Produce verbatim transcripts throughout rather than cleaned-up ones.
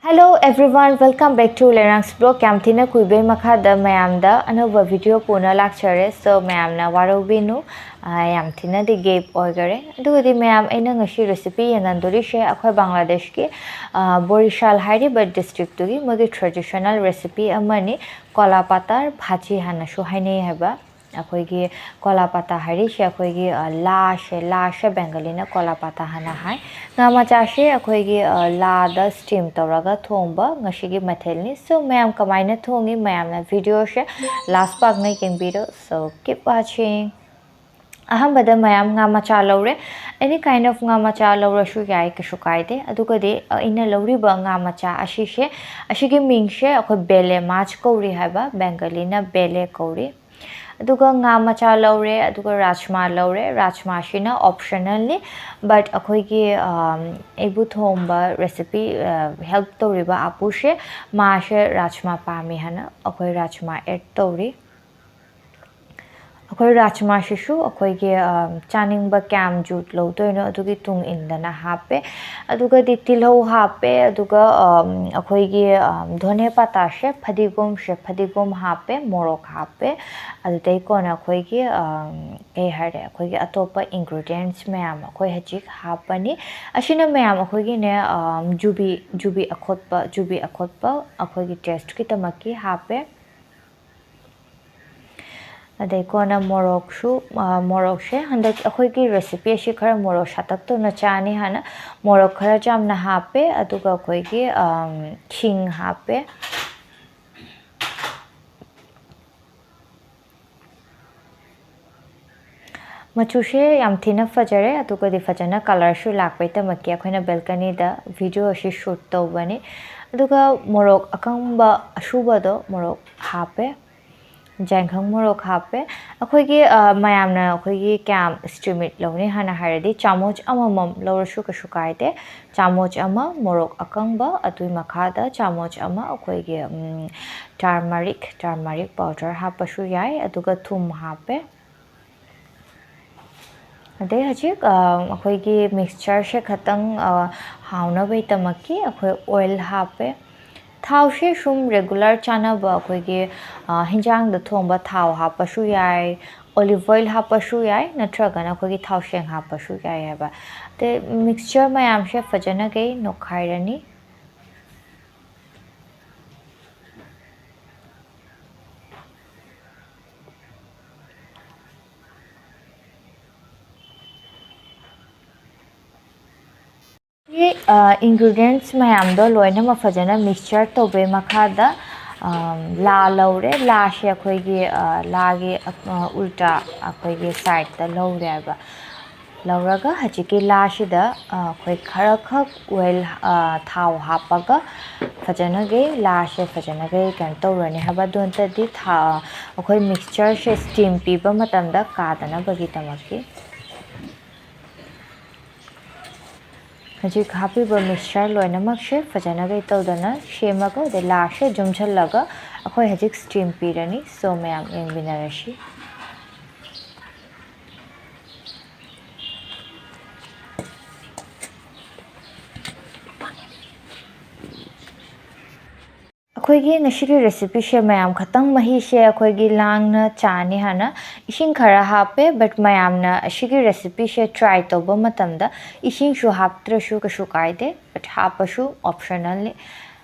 Hello everyone, welcome back to Lerang's blog. ꯌꯥꯝ ꯊꯤꯅ ꯀꯨꯏꯕꯩ ꯃꯈꯥꯗ ꯃꯌꯥꯝꯗ ꯑꯅꯧꯕ video ꯄꯨꯅ ꯂꯥꯛꯆꯔꯦ꯫ So ꯃꯌꯥꯝꯅ ꯋꯥꯔꯧꯕꯤꯅꯨ, ꯑ, ꯌꯥꯝ ꯊꯤꯅꯗꯤ gap ꯑꯣꯏꯈꯔꯦ꯫ ꯑꯗꯨꯒꯗꯤ ꯃꯌꯥꯝ, ꯑꯩꯅ ꯉꯁꯤ recipe ꯌꯦꯡꯍꯟꯗꯣꯔꯤꯁꯦ ꯑꯩꯈꯣꯏ ꯕꯪꯒ꯭ꯂꯥꯗꯦꯁꯀꯤ, ꯑ, ꯕꯣꯔꯤꯁꯥꯜ ꯍꯥꯏꯔꯤꯕ districtꯇꯨꯒꯤ ꯃꯣꯏꯒꯤ traditional recipe ꯑꯃꯅꯤ, ꯀꯣꯂꯥ ꯄꯥꯇꯥꯔ ꯚꯥꯖꯤ ꯍꯥꯏꯅꯁꯨ ꯍꯥꯏꯅꯩ ꯍꯥꯏꯕ꯫ ꯑꯩꯈꯣꯏꯒꯤ ꯀꯣꯂꯥ ꯄꯥꯇꯥ ꯍꯥꯏꯔꯤꯁꯦ ꯑꯩꯈꯣꯏꯒꯤ, ꯑ, ꯂꯥꯁꯦ, ꯂꯥꯁꯦ ꯕꯦꯡꯒꯂꯤꯅ ꯀꯣꯂꯥ ꯄꯥꯇꯥ ꯍꯥꯏꯅ ꯍꯥꯏ꯫ ꯉꯥ ꯃꯆꯥꯁꯦ ꯑꯩꯈꯣꯏꯒꯤ, ꯑ, ꯂꯥꯗ steam ꯇꯧꯔꯒ ꯊꯣꯡꯕ ꯉꯁꯤꯒꯤ ꯃꯊꯦꯜꯅꯤ꯫ So ꯃꯌꯥꯝ ꯀꯃꯥꯏꯅ ꯊꯣꯡꯉꯤ, ꯃꯌꯥꯝꯅ videoꯁꯦ last ꯐꯥꯎꯅ ꯌꯦꯡꯕꯤꯔꯣ꯫ So keep watching. ꯑꯍꯥꯟꯕꯗ ꯃꯌꯥꯝ ꯉꯥ ꯃꯆꯥ ꯂꯧꯔꯦ꯫ Any kind of ꯉꯥ ꯃꯆꯥ ꯂꯧꯔꯁꯨ ꯌꯥꯏ, ꯀꯩꯁꯨ ꯀꯥꯏꯗꯦ꯫ ꯑꯗꯨꯒꯗꯤ ꯑꯩꯅ ꯂꯧꯔꯤꯕ ꯉꯥ ꯃꯆꯥ ꯑꯁꯤꯁꯦ, ꯑꯁꯤꯒꯤ ꯃꯤꯡꯁꯦ ꯑꯩꯈꯣꯏ ꯕꯦꯂꯦ ꯃꯥꯆ ꯀꯧꯔꯤ ꯍꯥꯏꯕ, ꯕꯦꯡꯒꯂꯤꯅ ꯕꯦꯂꯦ ꯀꯧꯔꯤ꯫ ꯑꯗꯨꯒ ꯉꯥ ꯃꯆꯥ ꯂꯧꯔꯦ, ꯑꯗꯨꯒ ꯔꯥꯖꯃꯥ ꯂꯧꯔꯦ꯫ ꯔꯥꯖꯃꯥꯁꯤꯅ optionalꯅꯤ, but ꯑꯩꯈꯣꯏꯒꯤ, ꯑꯝ, ꯑꯩꯕꯨ ꯊꯣꯡꯕ recipe, ꯑ, help ꯇꯧꯔꯤꯕ ꯑꯄꯨꯁꯦ, ꯃꯥꯁꯦ ꯔꯥꯖꯃꯥ ꯄꯥꯝꯃꯤ ꯍꯥꯏꯅ ꯑꯩꯈꯣꯏ ꯔꯥꯖꯃꯥ add ꯇꯧꯔꯤ꯫ ꯑꯩꯈꯣꯏ ꯔꯥꯖꯃꯥꯁꯤꯁꯨ ꯑꯩꯈꯣꯏꯒꯤ, ꯑ, ꯆꯥꯅꯤꯡꯕ ꯀꯌꯥꯝ ꯖꯨꯠ ꯂꯧꯗꯣꯏꯅꯣ ꯑꯗꯨꯒꯤ ꯇꯨꯡ ꯏꯟꯗꯅ ꯍꯥꯞꯄꯦ꯫ ꯑꯗꯨꯒꯗꯤ ꯇꯤꯜꯍꯧ ꯍꯥꯞꯄꯦ, ꯑꯗꯨꯒ, ꯑ, ꯑꯩꯈꯣꯏꯒꯤ, ꯑ, ꯙꯣꯅꯦ ꯄꯥꯇꯥꯁꯦ, ꯐꯗꯤꯒꯣꯝꯁꯦ, ꯐꯗꯤꯒꯣꯝ ꯍꯥꯞꯄꯦ, ꯃꯣꯔꯣꯛ ꯍꯥꯞꯄꯦ꯫ ꯑꯗꯨꯗꯩ ꯀꯣꯟꯅ ꯑꯩꯈꯣꯏꯒꯤ, ꯑ, ꯀꯩ ꯍꯥꯏꯔꯦ, ꯑꯩꯈꯣꯏꯒꯤ ꯑꯇꯣꯞꯄ ingredients ꯃꯌꯥꯝ ꯑꯩꯈꯣꯏ ꯍꯧꯖꯤꯛ ꯍꯥꯞꯄꯅꯤ꯫ ꯑꯁꯤꯅ ꯃꯌꯥꯝ ꯑꯩꯈꯣꯏꯒꯤꯅꯦ, ꯑ, ꯖꯨꯕꯤ, ꯖꯨꯕꯤ ꯑꯈꯣꯠꯄ, ꯖꯨꯕꯤ ꯑꯈꯣꯠꯄ ꯑꯩꯈꯣꯏꯒꯤ tasteꯀꯤꯗꯃꯛꯀꯤ ꯍꯥꯞꯄꯦ꯫ ꯑꯗꯩ ꯀꯣꯟꯅ ꯃꯣꯔꯣꯛꯁꯨ, ꯑ, ꯃꯣꯔꯣꯛꯁꯦ ꯍꯟꯗꯛ ꯑꯩꯈꯣꯏꯒꯤ recipe ꯑꯁꯤ ꯈꯔ ꯃꯣꯔꯣꯛ ꯁꯥꯇꯛ ꯇꯧꯅ ꯆꯥꯅꯤ ꯍꯥꯏꯅ ꯃꯣꯔꯣꯛ ꯈꯔ ꯆꯝꯅ ꯍꯥꯞꯄꯦ, ꯑꯗꯨꯒ ꯑꯩꯈꯣꯏꯒꯤ, ꯑꯝ, ꯁꯤꯡ ꯍꯥꯞꯄꯦ꯫ ꯃꯆꯨꯁꯦ ꯌꯥꯝ ꯊꯤꯅ ꯐꯖꯔꯦ, ꯑꯗꯨꯒꯗꯤ ꯐꯖꯅ colourꯁꯨ ꯂꯥꯛꯄꯩꯗꯃꯛꯀꯤ ꯑꯩꯈꯣꯏꯅ balconyꯗ video ꯑꯁꯤ shoot ꯇꯧꯕꯅꯤ꯫ ꯑꯗꯨꯒ ꯃꯣꯔꯣꯛ ꯑꯀꯪꯕ ꯑꯁꯨꯕꯗꯣ ꯃꯣꯔꯣꯛ ꯍꯥꯞꯄꯦ, ꯖꯥꯏꯈꯪ ꯃꯣꯔꯣꯛ ꯍꯥꯞꯄꯦ꯫ ꯑꯩꯈꯣꯏꯒꯤ, ꯑ, ꯃꯌꯥꯝꯅ ꯑꯩꯈꯣꯏꯒꯤ ꯀꯌꯥꯝ steam it ꯂꯧꯅꯤ ꯍꯥꯏꯅ ꯍꯥꯏꯔꯗꯤ ꯆꯥꯃꯣꯆ ꯑꯃꯃꯝ ꯂꯧꯔꯁꯨ ꯀꯩꯁꯨ ꯀꯥꯏꯗꯦ꯫ ꯆꯥꯃꯣꯆ ꯑꯃ ꯃꯣꯔꯣꯛ ꯑꯀꯪꯕ, ꯑꯗꯨꯒꯤ ꯃꯈꯥꯗ ꯆꯥꯃꯣꯆ ꯑꯃ ꯑꯩꯈꯣꯏꯒꯤ, ꯎꯝ, turmeric, turmeric powder ꯍꯥꯞꯄꯁꯨ ꯌꯥꯏ, ꯑꯗꯨꯒ ꯊꯨꯝ ꯍꯥꯞꯄꯦ꯫ ꯑꯗꯩ ꯍꯧꯖꯤꯛ ꯑ, ꯑꯩꯈꯣꯏꯒꯤ ꯃꯤꯛꯁꯆꯔꯁꯦ ꯈꯇꯪ ꯑ, ꯍꯥꯎꯅꯕꯒꯤꯗꯃꯛꯀꯤ ꯑꯩꯈꯣꯏ ꯑꯣꯏꯜ ꯍꯥꯞꯄꯦ꯫ ꯊꯥꯎꯁꯦ ꯁꯨꯝ ꯔꯦꯒꯨꯂꯔ ꯆꯥꯅꯕ ꯑꯩꯈꯣꯏꯒꯤ ꯑ, ꯍꯤꯟꯖꯥꯡꯗ ꯊꯣꯡꯕ ꯊꯥꯎ ꯍꯥꯞꯄꯁꯨ ꯌꯥꯏ, ꯑꯣꯂꯤꯚ ꯑꯣꯏꯜ ꯍꯥꯞꯄꯁꯨ ꯌꯥꯏ, ꯅꯠꯇ꯭ꯔꯒꯅ ꯑꯩꯈꯣꯏꯒꯤ ꯊꯥꯎꯁꯦꯡ ꯍꯥꯞꯄꯁꯨ ꯌꯥꯏ ꯍꯥꯏꯕ꯫ ꯑꯗꯩ ꯃꯤꯛꯁꯆꯔ ꯃꯌꯥꯝꯁꯦ ꯐꯖꯅꯈꯩ ꯅꯣꯛꯈꯥꯏꯔꯅꯤ꯫ ꯁꯤ ꯏꯟꯒ꯭ꯔꯤꯗꯤꯌꯦꯟꯁ ꯃꯌꯥꯝꯗꯣ ꯂꯣꯏꯅꯃꯛ ꯐꯖꯅ ꯃꯤꯛꯁꯆꯔ ꯇꯧꯕꯩ ꯃꯈꯥꯗ ꯑ, ꯂꯥ ꯂꯧꯔꯦ꯫ ꯂꯥꯁꯦ ꯑꯩꯈꯣꯏꯒꯤ ꯑ, ꯂꯥꯒꯤ ꯑ, ꯎꯜꯇꯥ ꯑꯩꯈꯣꯏꯒꯤ ꯁꯥꯏꯗꯠꯇ ꯂꯧꯔꯦꯕ꯫ ꯂꯧꯔꯒ ꯍꯧꯖꯤꯛꯀꯤ ꯂꯥꯁꯤꯗ ꯑ, ꯑꯩꯈꯣꯏ ꯈꯔꯈꯛ ꯑꯣꯏꯜ ꯑ, ꯊꯥꯎ ꯍꯥꯞꯄꯒ ꯐꯖꯅꯈꯩ ꯂꯥꯁꯦ ꯐꯖꯅꯈꯩ ꯀꯩꯅꯣ ꯇꯧꯔꯅꯤ ꯍꯥꯏꯕ꯫ ꯑꯗꯨ ꯅꯠꯇ꯭ꯔꯗꯤ ꯊꯥ ꯑꯩꯈꯣꯏ ꯃꯤꯛꯁꯆꯔꯁꯦ ꯁ꯭ꯇꯤꯝ ꯄꯤꯕ ꯃꯇꯝꯗ ꯀꯥꯗꯅꯕꯒꯤꯗꯃꯛꯀꯤ꯫ ꯍꯧꯖꯤꯛ ꯍꯥꯞꯄꯤꯕ ꯃꯤꯛꯁꯆꯔ ꯂꯣꯏꯅꯃꯛꯁꯦ ꯐꯖꯅ ꯀꯩ ꯇꯧꯗꯅ ꯁꯦꯝꯃꯒ, ꯑꯗꯩ ꯂꯥꯁꯁꯦ ꯌꯣꯝꯁꯤꯜꯂꯒ ꯑꯩꯈꯣꯏ ꯍꯧꯖꯤꯛ ꯁ꯭ꯇꯤꯝ ꯄꯤꯔꯅꯤ꯫ ꯁꯣ, ꯃꯌꯥꯝ ꯌꯦꯡꯃꯤꯟꯅꯔꯁꯤ꯫ ꯑꯩꯈꯣꯏꯒꯤ ꯉꯁꯤꯒꯤ ꯔꯦꯁꯤꯄꯤꯁꯦ ꯃꯌꯥꯝ ꯈꯇꯪ ꯃꯍꯤꯁꯦ ꯑꯩꯈꯣꯏꯒꯤ ꯂꯥꯡꯅ ꯆꯥꯅꯤ ꯍꯥꯏꯅ ꯏꯁꯤꯡ ꯈꯔ ꯍꯥꯞꯄꯦ, but ꯃꯌꯥꯝꯅ ꯑꯁꯤꯒꯤ ꯔꯦꯁꯤꯄꯤꯁꯦ ꯇ꯭ꯔꯥꯏ ꯇꯧꯕ ꯃꯇꯝꯗ ꯏꯁꯤꯡꯁꯨ ꯍꯥꯞꯇ꯭ꯔꯁꯨ ꯀꯩꯁꯨ ꯀꯥꯏꯗꯦ, but ꯍꯥꯞꯄꯁꯨ ꯑꯣꯞꯁꯅꯦꯜꯅꯤ꯫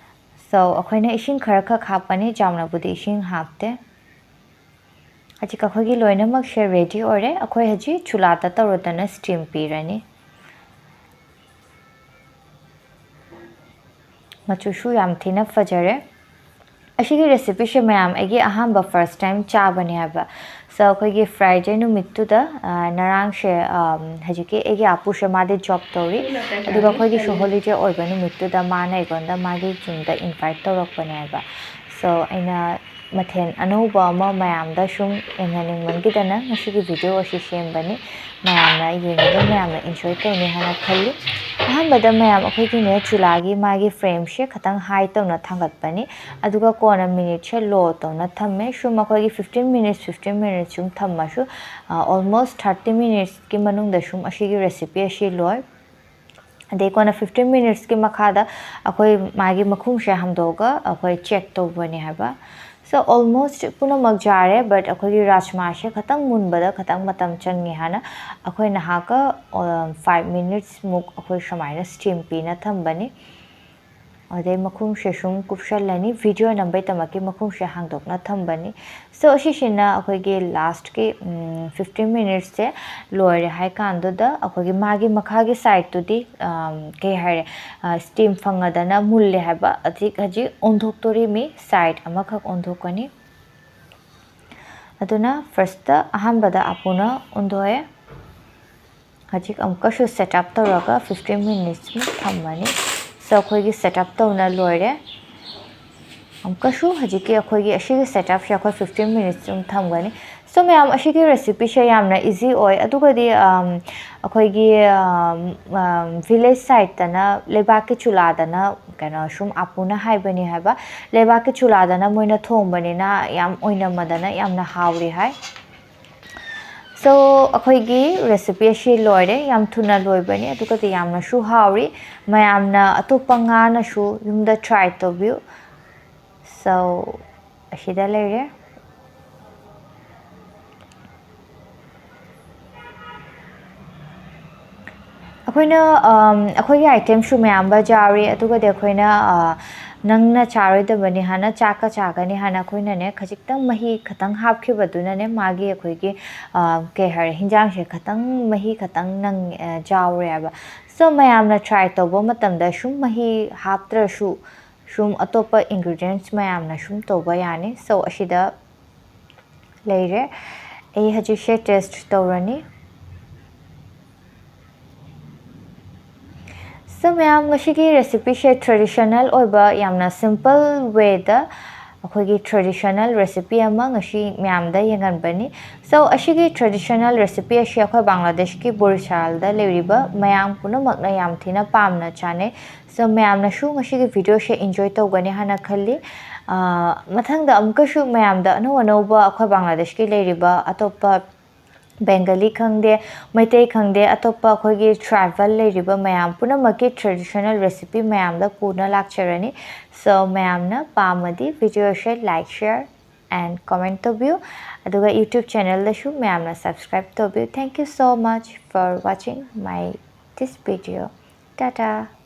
ꯁꯣ, ꯑꯩꯈꯣꯏꯅ ꯏꯁꯤꯡ ꯈꯔꯈꯛ ꯍꯥꯞꯄꯅꯤ, ꯌꯥꯝꯅꯕꯨꯗꯤ ꯏꯁꯤꯡ ꯍꯥꯞꯇꯦ꯫ ꯍꯧꯖꯤꯛ ꯑꯩꯈꯣꯏꯒꯤ ꯂꯣꯏꯅꯃꯛꯁꯦ ꯔꯦꯗꯤ ꯑꯣꯏꯔꯦ꯫ ꯑꯩꯈꯣꯏ ꯍꯧꯖꯤꯛ ꯆꯨꯂꯥꯗ ꯇꯧꯔꯗꯅ ꯁ꯭ꯇꯤꯝ ꯄꯤꯔꯅꯤ꯫ ꯃꯆꯨꯁꯨ ꯌꯥꯝ ꯊꯤꯅ ꯐꯖꯔꯦ꯫ ꯑꯁꯤꯒꯤ ꯔꯦꯁꯤꯄꯤꯁꯦ ꯃꯌꯥꯝ ꯑꯩꯒꯤ ꯑꯍꯥꯟꯕ ꯐꯥꯔꯁ ꯇꯥꯏꯝ ꯆꯥꯕꯅꯦ ꯍꯥꯏꯕ꯫ ꯁꯣ, ꯑꯩꯈꯣꯏꯒꯤ ꯐ꯭ꯔꯥꯏꯗꯦ ꯅꯨꯃꯤꯠꯇꯨꯗ, ꯑ, ꯉꯔꯥꯡꯁꯦ, ꯑꯝ, ꯍꯧꯖꯤꯛꯀꯤ ꯑꯩꯒꯤ ꯑꯄꯨꯁꯦ ꯃꯥꯗꯤ ꯖꯣꯕ ꯇꯧꯔꯤ, ꯑꯗꯨꯒ ꯑꯩꯈꯣꯏꯒꯤ ꯁꯣꯍꯣ ꯍꯣꯂꯤꯗꯦ ꯑꯣꯏꯕ ꯅꯨꯃꯤꯠꯇꯨꯗ ꯃꯥꯅ ꯑꯩꯉꯣꯟꯗ ꯃꯥꯒꯤ ꯌꯨꯝꯗ ꯏꯟꯚꯥꯏꯠ ꯇꯧꯔꯛꯄꯅꯦ ꯍꯥꯏꯕ꯫ ꯁꯣ, ꯑꯩꯅ ꯃꯊꯦꯜ ꯑꯅꯧꯕ ꯑꯃ ꯃꯌꯥꯝꯗ ꯁꯨꯝ ꯌꯦꯡꯍꯟꯅꯤꯡꯃꯟꯈꯤꯗꯅ ꯉꯁꯤꯒꯤ ꯚꯤꯗꯤꯑꯣ ꯑꯁꯤ ꯁꯦꯝꯕꯅꯤ꯫ ꯃꯌꯥꯝꯅ ꯌꯦꯡꯉꯤꯕ ꯃꯌꯥꯝꯅ ꯏꯟꯖꯣꯏ ꯇꯧꯅꯤ ꯍꯥꯏꯅ ꯈꯜꯂꯤ꯫ ꯑꯍꯥꯟꯕꯗ ꯃꯌꯥꯝ ꯑꯩꯈꯣꯏꯒꯤꯅꯦ ꯆꯨꯂꯥꯒꯤ ꯃꯥꯒꯤ ꯐ꯭ꯂꯦꯝꯁꯦ ꯈꯤꯇꯪ ꯍꯥꯏ ꯇꯧꯅ ꯊꯥꯡꯒꯠꯄꯅꯤ, ꯑꯗꯨꯒ ꯀꯣꯟꯅ ꯃꯤꯅꯤꯠꯁꯦ ꯂꯣ ꯇꯧꯅ ꯊꯝꯃꯦ꯫ ꯁꯨꯝ ꯑꯩꯈꯣꯏꯒꯤ fifteen minutes, fifteen minutes ꯁꯨꯝ ꯊꯝꯃꯁꯨ, almost thirty minutesꯀꯤ ꯃꯅꯨꯡꯗ ꯁꯨꯝ ꯑꯁꯤꯒꯤ recipe ꯑꯁꯤ ꯂꯣꯏ꯫ ꯑꯗꯩ ꯀꯣꯟꯅ fifteen minutesꯀꯤ ꯃꯈꯥꯗ ꯑꯩꯈꯣꯏ ꯃꯥꯒꯤ ꯃꯈꯨꯝꯁꯦ ꯍꯥꯡꯗꯣꯛꯑꯒ ꯑꯩꯈꯣꯏ check ꯇꯧꯕꯅꯦ ꯍꯥꯏꯕ꯫ So almost ꯄꯨꯝꯅꯃꯛ ꯌꯥꯔꯦ, but ꯑꯩꯈꯣꯏꯒꯤ ꯔꯥꯖꯃꯥꯁꯦ ꯈꯤꯇꯪ ꯃꯨꯟꯕꯗ ꯈꯤꯇꯪ ꯃꯇꯝ ꯆꯪꯉꯦ ꯍꯥꯏꯅ ꯑꯩꯈꯣꯏ ꯉꯥꯏꯍꯥꯛꯀ five minutesꯃꯨꯛ ꯑꯩꯈꯣꯏ ꯁꯨꯃꯥꯏꯅ steam ꯄꯤꯅ ꯊꯝꯕꯅꯤ꯫ ꯑꯗꯩ ꯃꯈꯨꯝꯁꯦ ꯁꯨꯝ ꯀꯨꯞꯁꯜꯂꯅꯤ, video ꯅꯝꯕꯩꯗꯃꯛꯀꯤ ꯃꯈꯨꯝꯁꯦ ꯍꯥꯡꯗꯣꯛꯅ ꯊꯝꯕꯅꯤ꯫ So ꯑꯁꯤꯁꯤꯅ ꯑꯩꯈꯣꯏꯒꯤ lastꯀꯤ fifteen minutesꯁꯦ ꯂꯣꯏꯔꯦ ꯍꯥꯏ ꯀꯥꯟꯗꯨꯗ ꯑꯩꯈꯣꯏꯒꯤ ꯃꯥꯒꯤ ꯃꯈꯥꯒꯤ sideꯇꯨꯗꯤ ꯀꯩ ꯍꯥꯏꯔꯦ, steam ꯐꯪꯉꯗꯅ ꯃꯨꯜꯂꯦ ꯍꯥꯏꯕ꯫ ꯍꯧꯖꯤꯛ ꯍꯧꯖꯤꯛ ꯑꯣꯟꯊꯣꯛꯇꯣꯔꯤꯃꯤ, side ꯑꯃꯈꯛ ꯑꯣꯟꯊꯣꯛꯀꯅꯤ꯫ ꯑꯗꯨꯅ firstꯇ ꯑꯍꯥꯟꯕꯗ ꯑꯄꯨꯅ ꯑꯣꯟꯊꯣꯛꯑꯦ꯫ ꯍꯧꯖꯤꯛ ꯑꯃꯨꯛꯀꯁꯨ set up ꯇꯧꯔꯒ fifteen minutesꯃꯨꯛ ꯊꯝꯃꯅꯤ꯫ So ꯑꯩꯈꯣꯏꯒꯤ set up ꯇꯧꯅ ꯂꯣꯏꯔꯦ꯫ ꯑꯃꯨꯛꯀꯁꯨ ꯍꯧꯖꯤꯛꯀꯤ ꯑꯩꯈꯣꯏꯒꯤ ꯑꯁꯤꯒꯤ set upꯁꯦ ꯑꯩꯈꯣꯏ fifteen minutesꯃꯨꯛ ꯊꯝꯒꯅꯤ꯫ So ꯃꯌꯥꯝ, ꯑꯁꯤꯒꯤ recipeꯁꯦ ꯌꯥꯝꯅ easy ꯑꯣꯏ꯫ ꯑꯗꯨꯒꯗꯤ ꯑꯩꯈꯣꯏꯒꯤ village sideꯇꯅ ꯂꯩꯕꯥꯛꯀꯤ ꯆꯨꯂꯥꯗꯅ ꯀꯩꯅꯣ ꯁꯨꯝ ꯑꯄꯨꯅ ꯍꯥꯏꯕꯅꯤ ꯍꯥꯏꯕ, ꯂꯩꯕꯥꯛꯀꯤ ꯆꯨꯂꯥꯗꯅ ꯃꯣꯏꯅ ꯊꯣꯡꯕꯅꯤꯅ ꯌꯥꯝ ꯑꯣꯏꯅꯝꯃꯗꯅ ꯌꯥꯝꯅ ꯍꯥꯎꯔꯤ ꯍꯥꯏ꯫ So ꯑꯩꯈꯣꯏꯒꯤ recipe ꯑꯁꯤ ꯂꯣꯏꯔꯦ꯫ ꯌꯥꯝ ꯊꯨꯅ ꯂꯣꯏꯕꯅꯤ, ꯑꯗꯨꯒꯗꯤ ꯌꯥꯝꯅꯁꯨ ꯍꯥꯎꯔꯤ꯫ ꯃꯌꯥꯝꯅ ꯑꯇꯣꯞꯄ ꯉꯥꯅꯁꯨ ꯌꯨꯝꯗ try ꯇꯧꯕꯤꯌꯨ꯫ So ꯑꯁꯤꯗ ꯂꯩꯔꯦ꯫ ꯑꯩꯈꯣꯏꯅ ꯑꯩꯈꯣꯏꯒꯤ itemꯁꯨ ꯃꯌꯥꯝꯕ ꯌꯥꯎꯔꯤ꯫ ꯑꯗꯨꯒꯗꯤ ꯑꯩꯈꯣꯏꯅ ꯅꯪꯅ ꯆꯥꯔꯣꯏꯗꯕꯅꯤ ꯍꯥꯏꯅ, ꯆꯥꯛꯀ ꯆꯥꯒꯅꯤ ꯍꯥꯏꯅ ꯑꯩꯈꯣꯏꯅꯅꯦ ꯈꯖꯤꯛꯇꯪ ꯃꯍꯤ ꯈꯇꯪ ꯍꯥꯞꯈꯤꯕꯗꯨꯅꯅꯦ ꯃꯥꯒꯤ ꯑꯩꯈꯣꯏꯒꯤ ꯀꯩ ꯍꯥꯏꯔꯦ, ꯍꯤꯟꯖꯥꯡꯁꯦ ꯈꯇꯪ ꯃꯍꯤ ꯈꯇꯪ ꯅꯪ ꯌꯥꯎꯔꯦꯕ꯫ So ꯃꯌꯥꯝꯅ try ꯇꯧꯕ ꯃꯇꯝꯗ ꯁꯨꯝ ꯃꯍꯤ ꯍꯥꯞꯇ꯭ꯔꯁꯨ ꯁꯨꯝ ꯑꯇꯣꯞꯄ ingredients ꯃꯌꯥꯝꯅ ꯁꯨꯝ ꯇꯧꯕ ꯌꯥꯅꯤ꯫ So ꯑꯁꯤꯗ ꯂꯩꯔꯦ꯫ ꯑꯩ ꯍꯧꯖꯤꯛꯁꯦ test ꯇꯧꯔꯅꯤ꯫ So ꯃꯌꯥꯝ, ꯉꯁꯤꯒꯤ recipeꯁꯦ traditional ꯑꯣꯏꯕ ꯌꯥꯝꯅ simple wayꯗ ꯑꯩꯈꯣꯏꯒꯤ traditional recipe ꯑꯃ ꯉꯁꯤ ꯃꯌꯥꯝꯗ ꯌꯦꯡꯍꯟꯕꯅꯤ꯫ So ꯑꯁꯤꯒꯤ traditional recipe ꯑꯁꯤ ꯑꯩꯈꯣꯏ ꯕꯪꯒ꯭ꯂꯥꯗꯦꯁꯀꯤ ꯕꯣꯔꯤꯁꯥꯜꯗ ꯂꯩꯔꯤꯕ ꯃꯌꯥꯝ ꯄꯨꯝꯅꯃꯛꯅ ꯌꯥꯝ ꯊꯤꯅ ꯄꯥꯝꯅ ꯆꯥꯅꯩ꯫ So ꯃꯌꯥꯝꯅꯁꯨ ꯉꯁꯤꯒꯤ video ꯁꯦ enjoy ꯇꯧꯒꯅꯤ ꯍꯥꯏꯅ ꯈꯜꯂꯤ꯫ ꯑꯥ, ꯃꯊꯪꯗ ꯑꯃꯨꯛꯀꯁꯨ ꯃꯌꯥꯝꯗ ꯑꯅꯧ ꯑꯅꯧꯕ ꯑꯩꯈꯣꯏ ꯕꯪꯒ꯭ꯂꯥꯗꯦꯁꯀꯤ ꯂꯩꯔꯤꯕ ꯑꯇꯣꯞꯄ ꯕꯦꯡꯒꯂꯤ ꯈꯪꯗꯦ, ꯃꯩꯇꯩ ꯈꯪꯗꯦ, ꯑꯇꯣꯞꯄ ꯑꯩꯈꯣꯏꯒꯤ tribal ꯂꯩꯔꯤꯕ ꯃꯌꯥꯝ ꯄꯨꯝꯅꯃꯛꯀꯤ traditional recipe ꯃꯌꯥꯝꯗ ꯄꯨꯅ ꯂꯥꯛꯆꯔꯅꯤ꯫ So ꯃꯌꯥꯝꯅ ꯄꯥꯝꯃꯗꯤ video say like, share and comment ꯇꯧꯕꯤꯌꯨ꯫ ꯑꯗꯨꯒ YouTube channel ꯗꯁꯨ ꯃꯌꯥꯝꯅ subscribe ꯇꯧꯕꯤꯌꯨ꯫ Thank you so much for watching my this video. Tata.